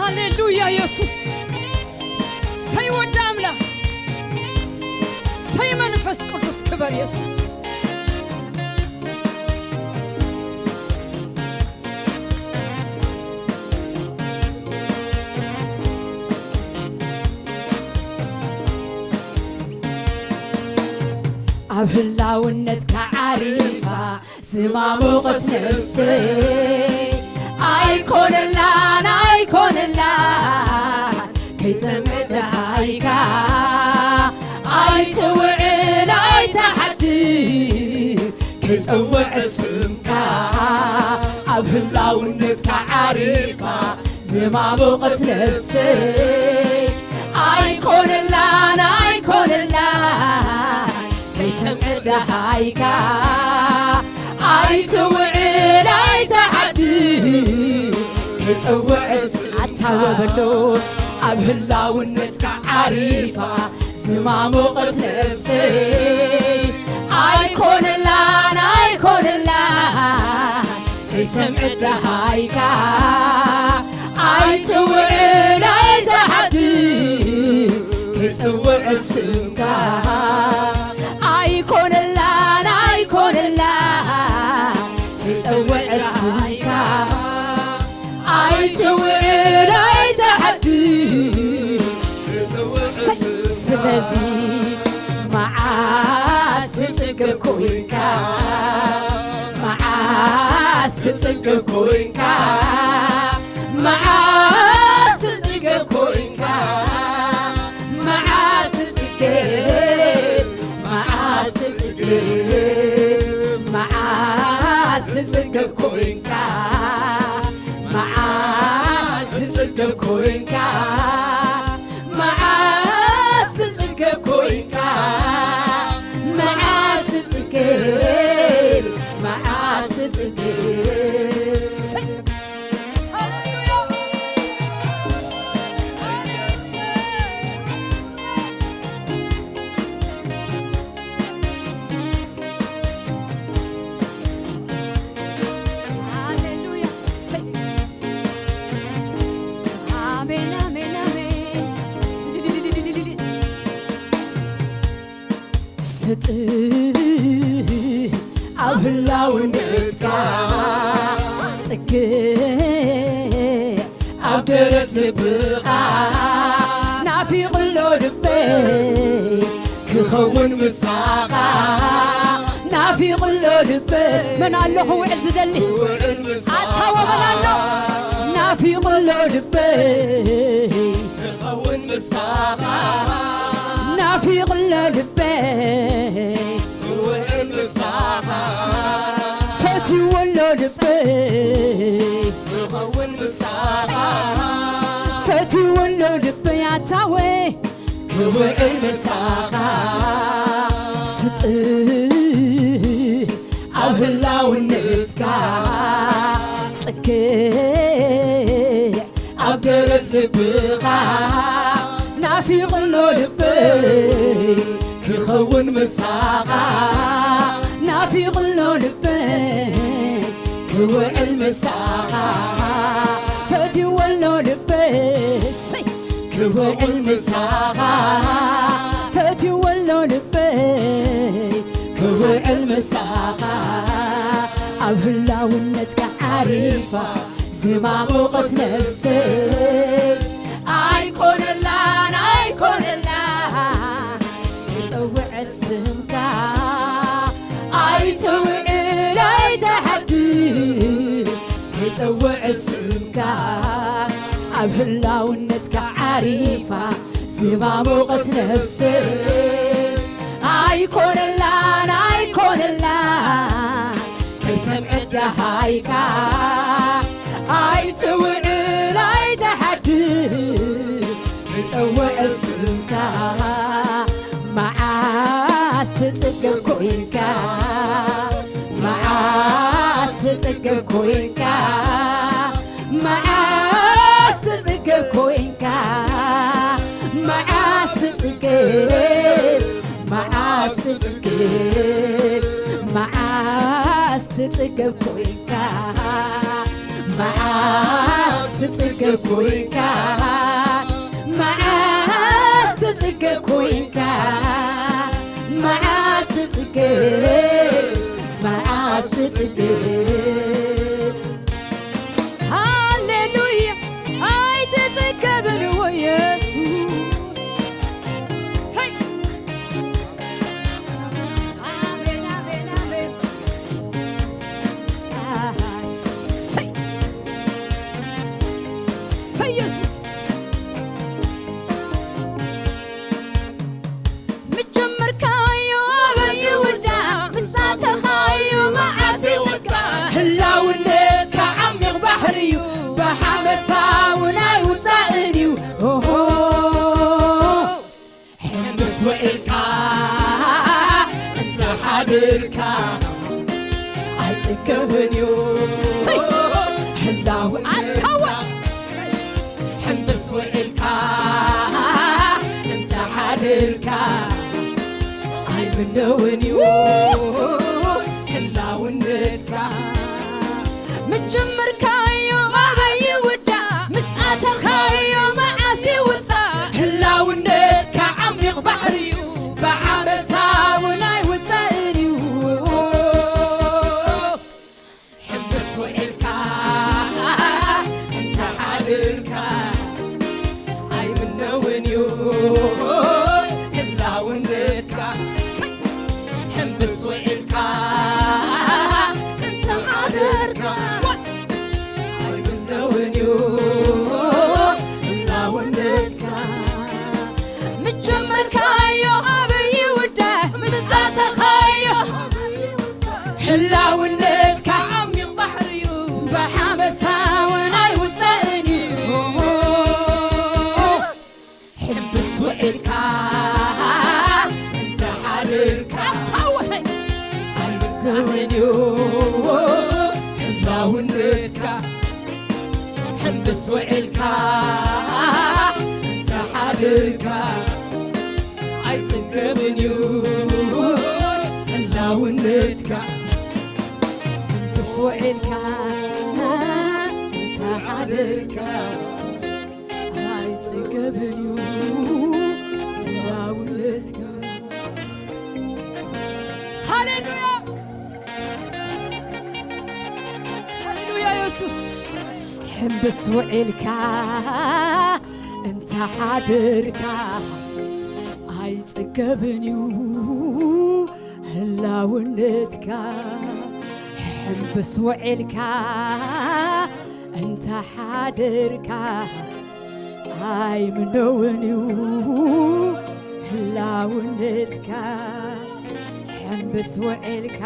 ሃሌሉያ ኢየሱስ። ሰይ ወዲ ኣምላኽ፣ ሰይ መንፈስ ቅዱስ፣ ክበር ኢየሱስ። ኣብ ህላውነትካ ዓሪፋ ዝማሞቐት ነፍሰይ ኣይኮነላን፣ ኣይኮነላን ከይሰምዕ ደሃይካ ኣይትውዕል ኣይትሓድር ከይጸውዕ ስምካ ኣብ ህላውነትካ ዓሪፋ ዝማሞቐት ነፍሰይ ኣይኮነላን፣ ኣይኮነላን ከይሰምዕ ደሃይካ ኣይትውዕል ኣይትሓድር ከይጸውዕ ኣታወበሎ ኣብ ህላውነትካ ዓሪፋ ዝማሞቐት ነፍሰይ ኣይኮነላን፣ ኣይኮነላን ከይሰምዕ ደሃይካ ኣይትውዕል ኣይትሓድር ከይጸውዕ ስምካ ኣይኮነላን፣ ኣይኮነላን ከይጸውዕ ስምካ ኣይትውዕል ኣይትሓድር። ስለዚ መዓስ ትጽገብ ኮይንካ፣ መዓስ ትጽገብ ኮይንካ፣ መዓስ ትጽገብ ኮይንካ፣ መዓስ ትጽገብ፣ መዓስ ትጽገብ፣ መዓስ ትጽገብ ኮይንካ፣ መዓስ ትጽገብ ኮይንካ፣ መዓስ ትጽገብ ኮይንካ፣ መዓስ ትጽገብ፣ መዓስ ትጽገብ። ሃሌሉያ። ሃሌሉያ። ኣሜን፣ ኣሜን፣ ኣሜን። ስጥ ኣብ ህላውነትካ ጽግዕ ኣብ ደረት ልብኻ ናፊቕሎ ልበይ ክኸውን ምሳኻ ናፊቕሎ ልበይ መን ኣሎ ክውዕል ዝደሊ ኣታወ መን ኣሎ ናፊቕሎ ልበይ ክኸውን ምሳኻ ናፊቕሎ ልበይ ክውዕል ምሳኻ ፈትወሎ ልበይ ክኸውን ምሳኻ ፈትወሎ ልበይ ኣታወ ክውዕል ምሳኻ ስጥ ኣብ ህላውነትካ ጽግዕ ኣብ ደረት ልብኻ ናፊቕሎ ልበይ ክኸውን ምሳኻ ናፊቕሎ ልበይ ክውዕል ምሳኻ ፈትወሎ ልበይ ክውዕል ምሳኻ ፈትወሎ ልበይ ክውዕል ምሳኻ ኣብ ህላውነትካ ዓሪፋ ዝማሞቐት ነፍሰይ ኣይኮነላን ኣይኮነላን ክጸውዕ ስምካ ኣይትውዕል ኣይትሓድር ክጸውዕ ስምካ ኣብ ህላውነትካ ዓሪፋ ዝማሞቐት ነፍሰይ ኣይኮነላን ኣይኮነላን ከይሰምዐ ደሃይካ ኣይትውዕል ኣይትሓድር ክጸውዕ ስምካ መዓስ ትጽገብ ኮይንካ መዓስ ትጽገብ ኮይንካ መዓስ ትጽገብ ኮይንካ መዓስ ትጽገብ መዓስ ትጽገብ መዓስ ትጽገብ ኮይንካ መዓስ ትጽገብ ኮይንካ፣ መዓስ ትጽገብ ኮይንካ፣ መዓስ ትጽገብ፣ መዓስ ትጽገብ። ሃሌሉያ፣ ኣይትጽገብን ወይ የሱስ። ሰይ። ኣሜን፣ ኣሜን፣ ኣሜን። ኣሃ፣ ሰይ። ሰይ የሱስ። ምጀመርካዮ ኣበይ ይውዳእ፣ ምስ ኣተኻዮ መዓስ ይውዳእ። ህላውነትካ ዓሚቕ ባሕሪ እዩ፣ ብሓመሳ እውን ኣይውጻእን እዩ። ኦሆ፣ ሕምብስ ውዒልካ እንተ ሓድርካ ኣይጽገብን እዩ። ሰይ! ህላውነትካ ኣታወ! ሕምብስ ውዒልካ እንተ ሓድርካ ኣይምነውን እዩ ህላውነትካ። ምጀመርካዮ ኣበይ ይውዳእ፣ ምስ ኣተኻዮ መዓስ ይውጻእ። ህላውነትካ ዓሚቕ ባሕሪ እዩ፣ ብሓመሳ እውን ኣይውጻእን እዩ። ሕምብስ ውዒልካ እንተ ሓድርካ ኣይምነውን እዩ ህላውነትካ። ሕምብስ ውዒልካ እንተ ሓድርካ ኣይምነውን እዩ ህላውነትካ። ምጀመርካዮ ኣበይ ይውዳእ፣ ምስ ኣተኻዮ ህላውነትካ ዓሚቕ ባሕሪ እዩ፣ ብሓመሳ እውን ኣይውጻእን እዩ። ሕምብስ ውዒልካ እንተ ሓድርካ ኣታወይ! ኣይውጻእን እዩ ህላውነትካ። ሕምብስ ውዒልካ እንተ ሓድርካ ኣይጽገብን እዩ ህላውነትካ። ሕምብስ ውዒልካ እንተ ሓድርካ ኣይጽገብን እዩ ህላውነትካ። ሃሌሉያ! ሃሌሉያ የሱስ። ሕምብስ ውዒልካ እንተ ሓድርካ ኣይጽገብን እዩ ህላውነትካ። ሕምብስ ውዒልካ እንተ ሓድርካ ኣይምነውን እዩ ህላውነትካ። ሕምብስ ውዒልካ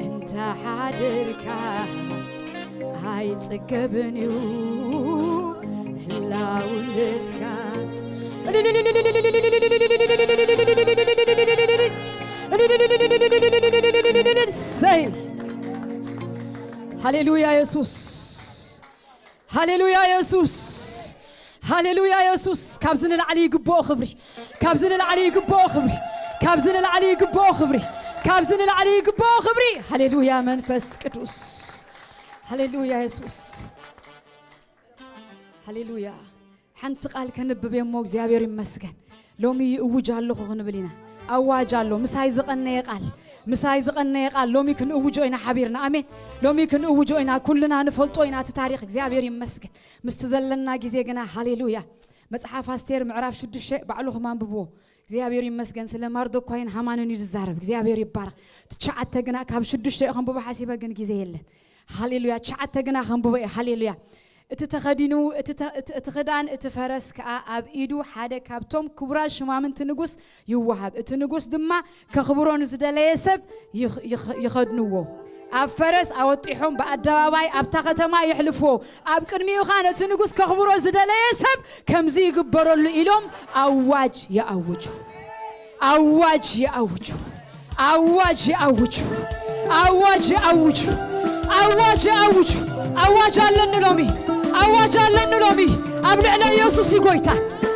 እንተ ሓድርካ ኣይጽገብን እዩ ህላውነትካ። ሰይ! ሃሌሉያ የሱስ፣ ሃሌሉያ የሱስ፣ ሃሌሉያ የሱስ። ካብዚ ንላዕሊ ይግብኦ ክብሪ፣ ካብዚ ንላዕሊ ይግብኦ ክብሪ፣ ካብዚ ንላዕሊ ይግብኦ ክብሪ፣ ካብዚ ንላዕሊ ይግብኦ ክብሪ። ሃሌሉያ መንፈስ ቅዱስ፣ ሃሌሉያ የሱስ፣ ሃሌሉያ። ሓንቲ ቃል ከንብብ እየ እሞ እግዚኣብሔር ይመስገን። ሎሚ ይእውጅ ኣለኹ ክንብል ኢና። ኣዋጅ ኣሎ። ምሳይ ዝቐነየ ቃል፣ ምሳይ ዝቐነየ ቃል ሎሚ ክንእውጆ ኢና ሓቢርና። ኣሜን። ሎሚ ክንእውጆ ኢና። ኩልና ንፈልጦ ኢና እቲ ታሪኽ። እግዚኣብሔር ይመስገን። ምስቲ ዘለና ግዜ ግና ሃሌሉያ። መጽሓፍ ኣስቴር ምዕራፍ ሽዱሽተ ባዕልኹም ኣንብብዎ። እግዚኣብሔር ይመስገን። ስለ ማርዶኳይን ሃማንን እዩ ዝዛረብ። እግዚኣብሔር ይባረኽ። ትሽዓተ ግና ካብ ሽዱሽተ እየ ከንብቦ ሓሲበ ግን ግዜ የለን። ሃሌሉያ። ትሽዓተ ግና ከንብቦ እየ። ሃሌሉያ። እቲ ተኸዲኑ፣ እቲ ተ-፣ እቲ፣ እቲ ክዳን፣ እቲ ፈረስ ከኣ ኣብ ኢዱ ሓደ ካብቶም ክቡራት ሽማምንቲ ንጉስ ይወሃብ። እቲ ንጉስ ድማ ከኽብሮ ንዝደለየ ሰብ ይኽ-፣ ይኽ-፣ ይኸድንዎ። ኣብ ፈረስ ኣወጢሖም ብኣደባባይ ኣብታ ከተማ የሕልፍዎ። ኣብ ቅድሚኡ ኸኣ ነቲ ንጉስ ከኽብሮ ዝደለየ ሰብ ከምዚ ይግበረሉ ኢሎም ኣዋጅ ይኣውጁ። ኣዋጅ ይኣውጁ። ኣዋጅ ይኣውጁ። ኣዋጅ ይኣውጁ። ኣዋጅ ይኣውጁ። ኣዋጅ ኣለኒ ሎሚ። ኣዋጅ ኣለኒ ሎሚ። ኣብ ልዕሊ ኢየሱስ እዩ ጎይታ።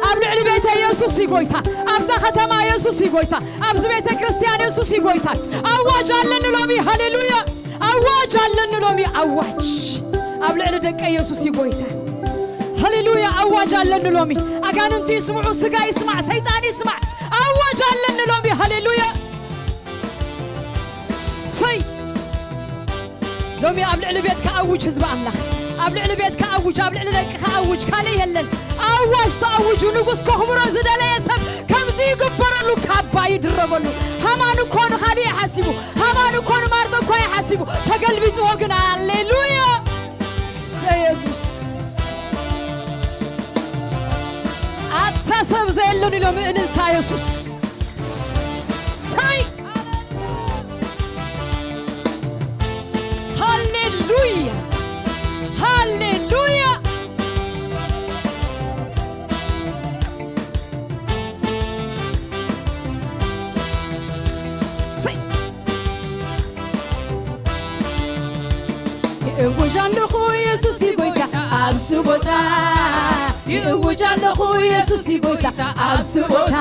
ኣብ ልዕሊ ቤተ ኢየሱስ እዩ ጎይታ። ኣብዛ ከተማ ኢየሱስ እዩ ጎይታ። ኣብዚ ቤተ ክርስቲያን ኢየሱስ እዩ ጎይታ። ኣዋጅ ኣለኒ ሎሚ። ሃሌሉያ። ኣዋጅ ኣለኒ ሎሚ። ኣዋጅ። ኣብ ልዕሊ ደቀ ኢየሱስ እዩ ጎይታ። ሃሌሉያ! ኣዋጅ ኣለኒ ሎሚ። ኣጋንንቲ ይስምዑ፣ ስጋ ይስማዕ፣ ሰይጣን ይስማዕ። ኣዋጅ ኣለኒ ሎሚ። ሃሌሉያ! ሰይ! ሎሚ ኣብ ልዕሊ ቤትካ ኣውጅ፣ ህዝቢ ኣምላኽ። ኣብ ልዕሊ ቤትካ ኣውጅ፣ ኣብ ልዕሊ ደቅኻ ኣውጅ። ካልእ የለን። ኣዋጅ ተኣውጁ። ንጉስ ከኽብሮ ዝደለየ ሰብ ከምዚ ይግበረሉ፣ ካባ ይድረበሉ። ሃማን እኮ ንኻልእ ሓሲቡ፣ ሃማን እኮ ንማርዶኳይ ሓሲቡ ተገልቢጥዎ። ግን ሃሌሉያ! ኢየሱስ ኣታ ሰብ ዘየሎን ኢሎም እልልታ ኢየሱስ። ሰይ! ሃሌሉያ! ሃሌሉያ! ሰይ! ይእውጅ ኣለኹ ኢየሱስ እዩ ጎይታ ኣብዚ ቦታ። ይእውጅ ኣለኹ ኢየሱስ እዩ ጎይታ ኣብዚ ቦታ።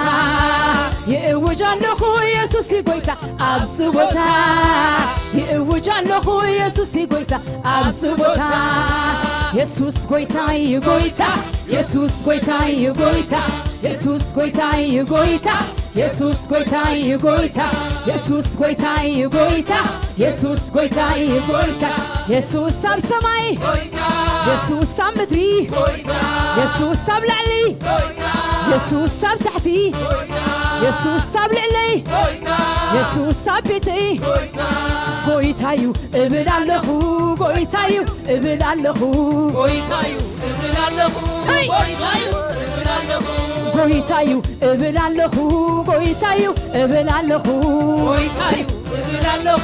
ይእውጅ ኣለኹ ኢየሱስ እዩ ጎይታ ኣብዚ ቦታ። ይእውጅ ኣለኹ ኢየሱስ እዩ ጎይታ ኣብዚ ቦታ። የሱስ ጎይታ እዩ ጎይታ። የሱስ ጎይታ እዩ ጎይታ። የሱስ ጎይታ እዩ ጎይታ። የሱስ ጎይታ እዩ ጎይታ። የሱስ ጎይታ እዩ ጎይታ። የሱስ ጎይታ እዩ ጎይታ። የሱስ ኣብ ሰማይ፣ የሱስ ኣብ ምድሪ፣ የሱስ ኣብ ላዕሊ፣ የሱስ ኣብ ታሕቲ፣ የሱስ ኣብ ልዕለይ፣ የሱስ ኣብ ቤተይ። ጎይታ እዩ እብል ኣለኹ፣ ጎይታ እዩ እብል ኣለኹ። ጎይታ እዩ እብል ኣለኹ። ሰይ! ጎይታ እዩ እብል ኣለኹ። ጎይታ እዩ እብል ኣለኹ። ጎይታ እዩ እብል ኣለኹ። ጎይታ እዩ እብል ኣለኹ።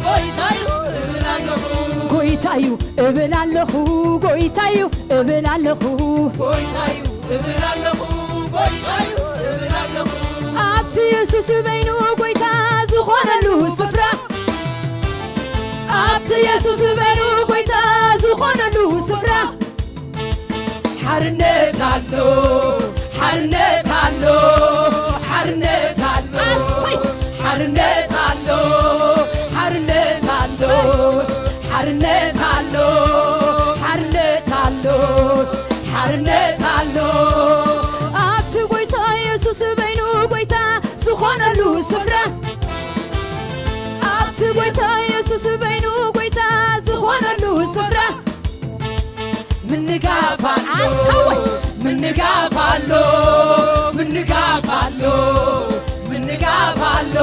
ጎይታ እዩ እብል ኣለኹ። ጎይታ እዩ እብል ኣለኹ። ጎይታ እዩ እብል ኣለኹ። ጎይታ እዩ እብል ኣለኹ። ጎይታ እዩ እብል ኣለኹ። ኣብቲ የሱስ በይኑ ጎይታ ዝኾነሉ ስፍራ፣ ኣብቲ የሱስ በይኑ ጎይታ ዝኾነሉ ስፍራ ሓርነት ኣሎ፣ ሓርነት ኣሎ፣ ሓርነት ኣሎ። ኣሰይ! ሓርነት ኣሎ፣ ሓርነት ኣሎ፣ ሓርነት ኣሎ፣ ሓርነት ኣሎ፣ ሓርነት ኣሎ። ኣብቲ ጎይታ የሱስ በይኑ ጎይታ ዝኾነሉ ስፍራ፣ ኣብቲ ጎይታ የሱስ በይኑ ጎይታ ዝኾነሉ ስፍራ ምንጋፍ ኣሎ፣ ኣታወይ! ምንጋፍ ኣሎ፣ ምንጋፍ ኣሎ፣ ምንጋፍ ኣሎ፣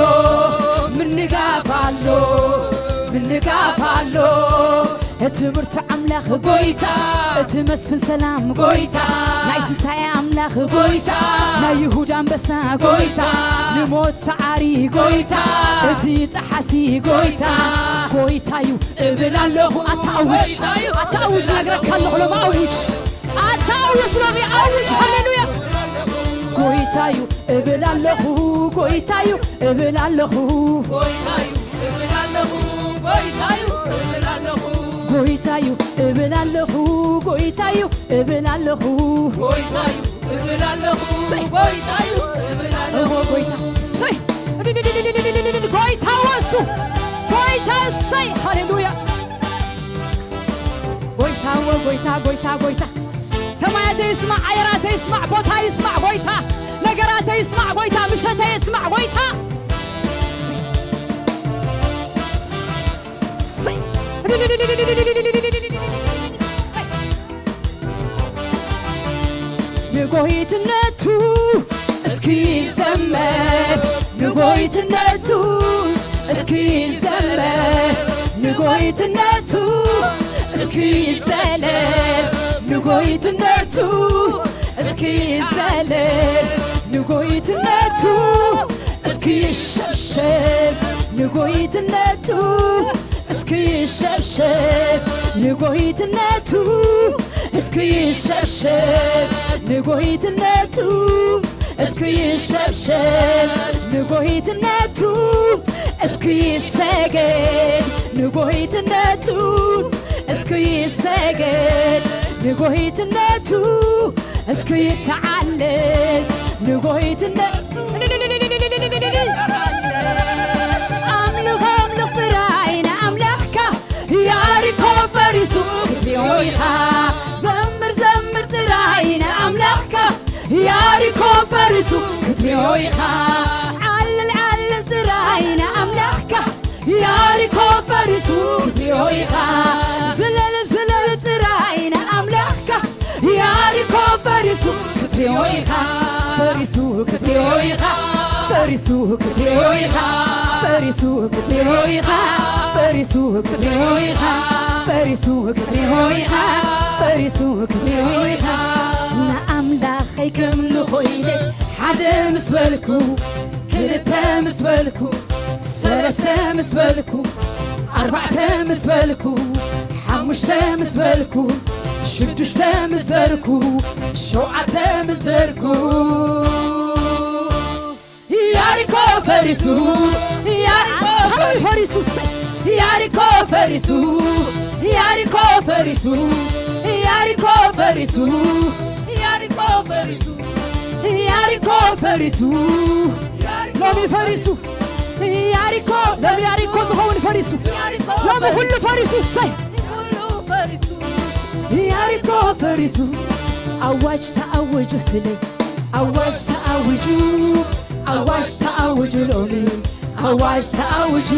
ምንጋፍ ኣሎ፣ ምንጋፍ ኣሎ። እቲ ብርቱዕ ኣምላኽ ጎይታ፣ እቲ መስፍን ሰላም ጎይታ፣ ናይ ትንሳኤ ኣምላኽ ጎይታ፣ ናይ ይሁዳ ኣንበሳ ጎይታ፣ ንሞት ሰዓሪ ጎይታ፣ እቲ ጠሓሲ ጎይታ፣ ጎይታ እዩ እብል ኣለኹ። ኣታ ኣውጅ፣ ኣታ ኣውጅ፣ ነግረካ ኣለኹ ሎሚ ኣውጅ፣ ኣታ ኣውጅ ሎሚ ኣውጅ። ሃሌሉያ። ጎይታ እዩ እብል ኣለኹ፣ ጎይታ እዩ እብል ኣለኹ። ጎይታ እዩ እብል ኣለኹ፣ ጎይታ እዩ እብል ኣለኹ። ጎይታ እዩ እብል ኣለኹ፣ ጎይታ እዩ እብል ኣለኹ። ጎይታ እዩ እብል ኣለኹ፣ ሰይ! ጎይታ እዩ እብል ኣለኹ። እዎ ጎይታ፣ ሰይ! ጎይታ ወሱ፣ ጎይታ፣ ሰይ! ሃሌሉያ። ጎይታ እዎ ጎይታ፣ ጎይታ፣ ጎይታ። ሰማያተ ይስማዕ፣ ኣየራተ ይስማዕ፣ ቦታ ይስማዕ ጎይታ፣ ነገራተ ይስማዕ ጎይታ፣ ምሸተ ይስማዕ ጎይታ። ንጎይትነቱ እስኪ ይዘመር፣ ንጎይትነቱ እስኪ ይዘመር፣ ንጎይትነቱ እስኪ ይዘለል፣ ንጎይትነቱ እስኪ ይዘለል፣ ንጎይትነቱ እስኪ ይሸብሸብ፣ ንጎይትነቱ እስኪ ይሸብሸብ፣ ንጎይትነቱ እስኪ ይሸብሸብ፣ ንጎይትነቱ እስኪ ይሸብሸብ፣ ንጎይትነቱ እስኪ ይሰገድ፣ ንጎይትነቱ እስኪ ይሰገድ፣ ንጎይትነቱ እስኪ ይተዓለል፣ ንጎይትነ-፣ ኣምልኽ፣ ኣምልኽ ጥራይ ንኣምላኽካ። ያሪኮ ፈሪሱ ክትሪኦ ኢኻ። ዘምር ዘምር ጥራይ ንኣምላኽካ፣ ያሪኮ ፈሪሱ ክትሪኦ ኢኻ። ዓልል ዓልል ጥራይ ንኣምላኽካ፣ ያሪኮ ፈሪሱ ክትሪኦ ኢኻ። ዝለል ዝለል ጥራይ ንኣምላኽካ፣ ያሪኮ ፈሪሱ ክትሪኦ ኢኻ። ፈሪሱ ክትሪኦ ኢኻ። ፈሪሱ ክትሪኦ ኢኻ። ፈሪሱ ክትሪኦ ኢኻ። ፈሪሱ ክትሪኦ ኢኻ። ፈሪሱ ክትሪኦ ኢኻ። ፈሪሱ ክትሪኦ ኢኻ። ንኣምላኸይ ከምልኾ ኢለ ሓደ ምስ በልኩ፣ ክልተ ምስ በልኩ፣ ሰለስተ ምስ በልኩ፣ ኣርባዕተ ምስ በልኩ፣ ሓሙሽተ ምስ በልኩ፣ ሽዱሽተ ምስ ዘርኩ፣ ሸውዓተ ምስ ዘርኩ፣ ያሪኮ ፈሪሱ፣ ያሪኮ ፈሪሱ፣ ያሪኮ ፈሪሱ፣ ያሪኮ ፈሪሱ፣ ያሪኮ ፈሪሱ፣ ያሪኮ ፈሪሱ፣ ያሪኮ ፈሪሱ፣ ሎሚ ፈሪሱ፣ ያሪኮ፣ ሎሚ ያሪኮ ዝኸውን ፈሪሱ፣ ሎሚ ኩሉ ፈሪሱ። እሰይ፣ ያሪኮ ፈሪሱ። ኣዋጅ ተኣወጁ ስለይ፣ ኣዋጅ ተኣውጁ፣ ኣዋጅ ተኣውጁ ሎሚ፣ ኣዋጅ ተኣውጁ፣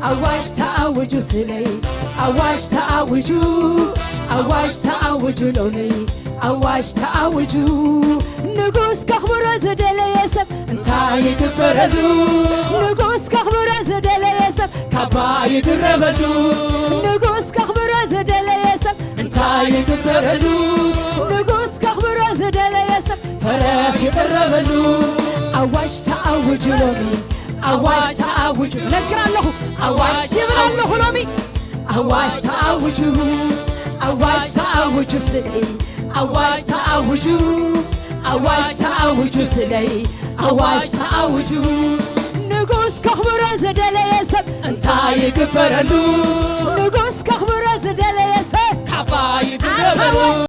ኣዋጅ ተኣውጁ ስለይ፣ ኣዋጅ ተኣውጁ፣ ኣዋጅ ተኣውጁ ሎሚ፣ ኣዋጅ ተኣውጁ። ንጉስ ከኽብሮ ዝደለየ ሰብ እንታይ ይግበረሉ? ንጉስ ከኽብሮ ዝደለየ ሰብ ካባ ይድረበሉ። ንጉስ ከኽብሮ ዝደለየ ሰብ እንታይ ይግበረሉ? ንጉስ ከኽብሮ ዝደለየ ሰብ ፈረስ ይቕረበሉ። ኣዋጅ ተኣውጁ ሎሚ፣ ኣዋጅ ተኣውጁ። ነግር ኣለኹ፣ ኣዋጅ ይብል ኣለኹ ሎሚ። ኣዋጅ ተኣውጁ፣ ኣዋጅ ተኣውጁ ስለይ፣ ኣዋጅ ተኣውጁ፣ ኣዋጅ ተኣውጁ ስለይ፣ ኣዋጅ ተኣውጁ። ንጉስ ከኽብሮ ዝደለየ ሰብ እንታይ ይግበረሉ? ንጉስ ከኽብሮ ዝደለየ ሰብ ካባ ይድረበሉ።